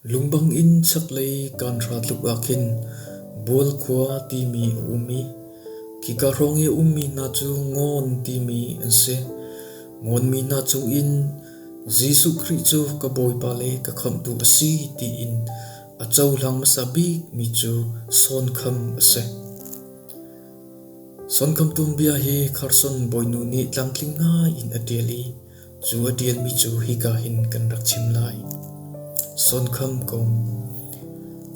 Lungbang in chaklei kanhra tluk ah khin Bual khua timi a um i khika hrawng i a ummi hna cu Ngawn timi an si. Ngawnmi hna cungin Jesuh Khrih cu ka Bawipa le ka Khamhtu a si tiin a cohlang hmasa bikmi cu Sawnkham a si. Sawnkham tuanbia hi Carson bawinu nih tlangtling ngai in a ṭial i Cu a ṭialmi cu hika hin kan rak chim lai. Sawnkham kong.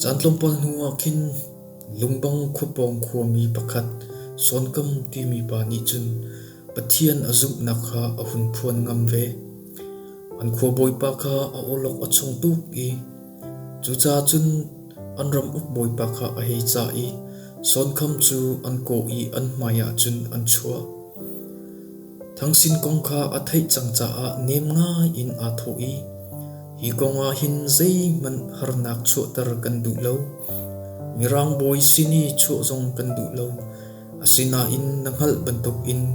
Caan tlawmpal hnuah khin Lungbang khuapawng khuami pakhat Sawnkam timi pa nih cun Pathian a zumhnak kha a hun phuan ngam ve. An khua bawipa kha a awlok a chong tuk i cucaah cun an ram uk bawipa kha a hei cah i Sawnkham cu an kawh i an hmaiah cun an chuah. Thangsin kong kha a theih cang caah nem ngai in aa thawh i, Hi kong ah hin zeihmanh harnak chuahter kan duh lo. Mirang bawi sin i chuah zong kan duh lo. Asinain na hngalh bantukin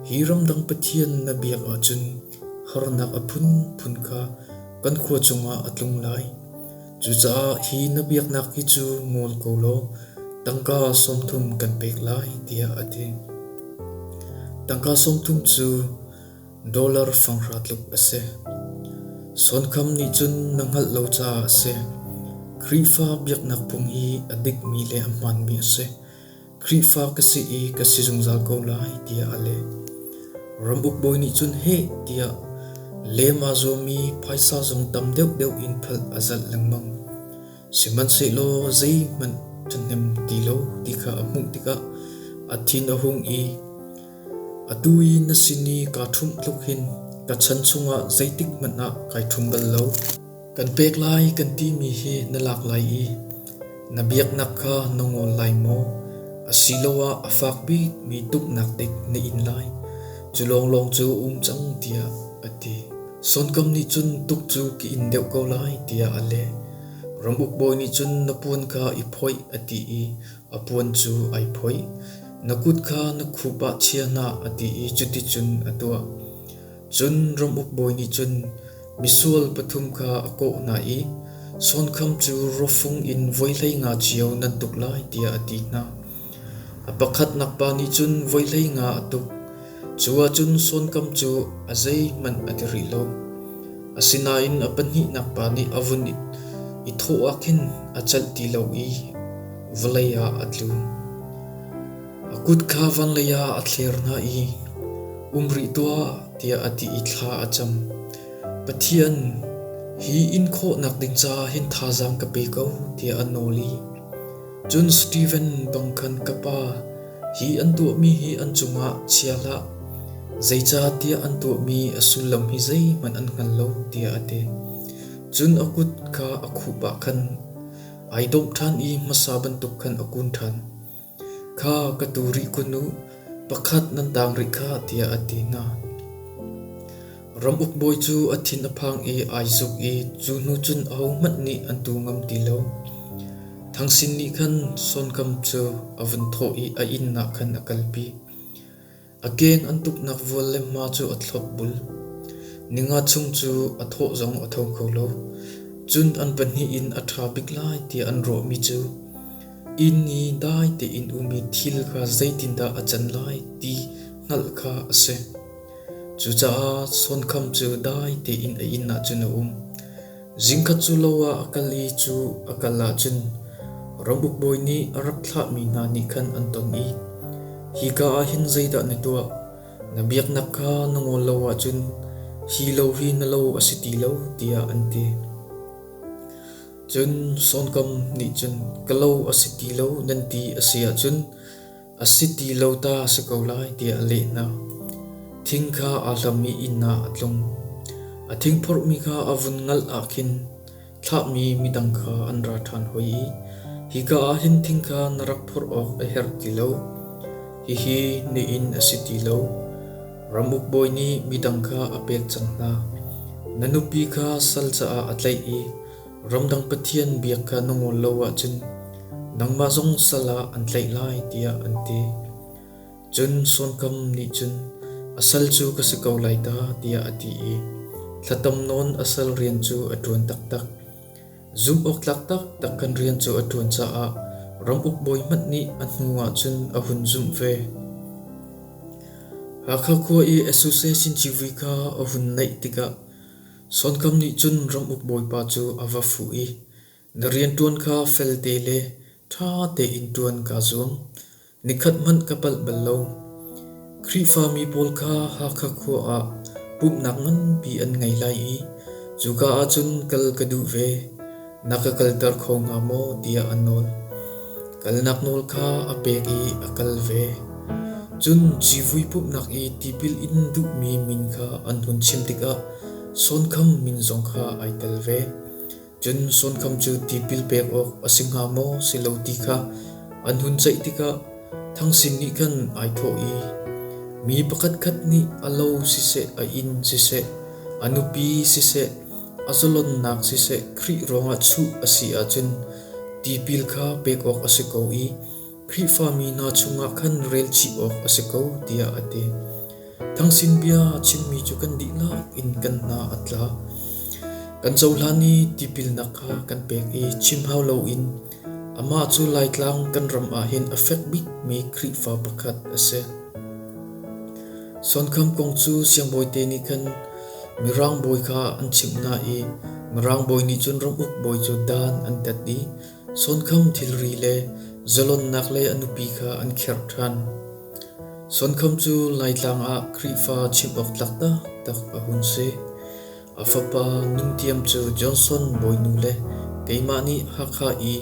hi ramdang pathian na biak ahcun harnak a phunphun kha kan khua cungah a tlung lai. Cucaah hi na biaknak hi cu ngol ko law tangka 30 kan pek lai, tiah a ti. Tangka 30 cu dollar fanghra tluk a si. Sawnkham nih cun na hngalh lo caah a si. Khrihfa biaknak phung hi a dikmi le a hmaanmi a si. Khrihfa ka si i ka si zungzal ko lai, tiah a leh. Ramuk bawi nih cun heh tiah lem aa zuam i phaisa zong tam deuhdeuh in phalh a zalh lengmang. Sihmanhsehlaw zeihmanh ṭhahnem ti lo ti kha a hmuh tikah a thin a hung i, Atu i na sin i kaa ṭhumh tluk hin ka chan chungah zeitik hmanh ah kai ṭhum bal lo. Kan pek lai kan timi hi na lak lai i na biaknak kha na ngol lai maw? Asiloah a fak bikmi tuknak dik na in lai? Cu lawnglawng cu a um cang tiah a ti. Sawnkam nih cun tuk cu ka in deuh ko lai tiah a leh. Ramuk bawi nih cun na puan kha i phoih a ti i a puan cu ai phoih. Na kut kha na khup ah chia hna a ti i cuticun a tuah. Cun ramuk bawi nih cun misual pathum kha a kawh hna i sawnkham cu rawfung in voi 15 cio nan tuk lai tiah a ti hna. A pakhatnak pa nih cun voi 15 a tuk. Cu ahcun sawnkam cu a zeihmanh a ti rih lo. Asinain a pahnihnak pa nih a vun i thawh ah khin a celh ti lo i vawlei ah a tlu. A kut kha vanlei ah a thler hna i, Um rih tuah, tiah a ti i thla a cam. Pathian, hi in khawhnak ding caah hin thazaang ka pe ko, tiah a nawl i cun Steven bang khan ka pa, hi an tuahmi hi an cungah chia hlah, zeicahtiah an tuahmi a sullam hi zeihmanh an hngal lo, tiah a ti. Cun a kut kha a khup ah khan ai domh ṭhan i hmasa bantuk khan a kun ṭhan. Kha ka tu rih kun u, pakhat nan taang rih khah, tiah a ti hna. Ramuk bawi cu a thin a phang i ai zuk i cu hnu cun ahohmanh nih an tu ngam ti lo. Thangsin nih khan Sawnkam cu a vun thawh i a inn ah khan a kalpi. A keng an tuknak vual le hma cu a thlop bul. Ninga chung cu a thawh zong a tho kho lo. Cun an pahnih in a ṭha bik lai tiah an ruahmi cu inn i dai tein ummi thil kha zeitindah a can lai ti hngalh kha a si. Cucaah sawnkham cu dai tein a inn ah cun a um. Zingkhat cu lo ah a kal i cu a kal ahcun ramuk bawi nih a rak thlahmi hna nih khan an ton i, Hika ah hin zeidah na tuah? Na biaknak kha na ngol lo ahcun hi lo hi na lo a si ti lo, tiah an ti. Cun sawnkam nih cun, Ka lo a si ti lo nan ti a si ahcun A si ti lo ta a si ko lai tiah a leh hna. Thing kha aa hlam i inn ah a tlung. A thing phorhmi kha a vun ngalh ah khin thlahmi midang kha an ra ṭhan hoi i, Hika ah hin thing kha na rak phorh awk a herh ti lo. Hihi na inn a si ti lo. Ramuk bawi nih midang kha a pek cang hna. Na nupi kha sal caah a tlaih i ramdang pathian biak kha na ngol lo ahcun nangmah zong sal ah an tlaih lai tiah an ti. Cun Sawnkam nih cun a sal cu ka si ko lai ta tiah a ti i thla tam nawn a sal rian cu a ṭuan taktak. Zumhawktlak taktak kan rian cu a ṭuan caah ramuk bawi hmanh nih a hnu ahcun a hun zumh ve. Hakha khua i Association civui kha a hun naih tikah Sawnkam nih cun ramuk bawipa cu a va fuh i na rianṭuan kha felte le ṭha tein ṭuan kaa zuam. Nikhat hmanh ka palh bal lo. Khrihfami pawl kha Hakha khua ah pumhnak nganpi an ngei lai i cuka ah cun kal ka duh ve. Na ka kalter kho hnga maw tiah a nawl. Kalnak nawl kha a pek i a kal ve. Cun civui pumhnak i tipil in duhmi min kha an hun chim tikah Sawnkham min zong kha ai tel ve. Cun Sawnkham cu tipil pek awk a si hnga maw si lo ti kha an hun ceih tikah Thangsin nih khan ai thawh i, Mi pakhatkhat nih a lo siseh, a inn siseh, a nupi siseh, a zalonnak siseh Khrih ruangah chuh a si ahcun tipil kha pek awk a si ko i Khrihfami hna chungah khan relchih awk a si ko, tiah a ti. Thangsin bia chimmi cu kan dihlak in kan hna a tla. Kan cohlan i tipilnak kha kan pek i chim hau loin amah cu Laitlang kan ram ah hin a fek bikmi Khrihfa pakhat a si. Sawnkham kong cu siangbawite nih khan Mirang bawi kha an chimh hna i Mirang bawi nih cun ramuk bawi cu dan an tat i Sawnkham thilri le zalonnak le a nupi kha an kherh ṭhan. Sawnkham cu Laitlang ah Khrihfa chimh awk tlak taktak a hun si. A fapa Nuntiam cu Johnson bawinu le keimah nih Hakha i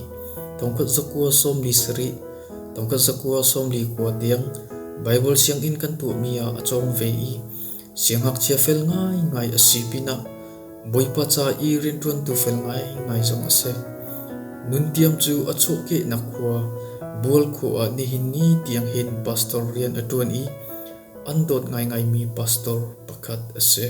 1947, 1999 tiang Baibal sianginn kan tuahmi ah a cawng ve i siangngakchia fel ngaingai a si pinah Bawipa ca i rianṭuantu fel ngaingai zong a si. Nuntiam cu a chuahkehnak khua Bualkhua ah nihin ni tiang hin pastor rian a ṭuan i an dawt ngaingaimi pastor pakhat a si.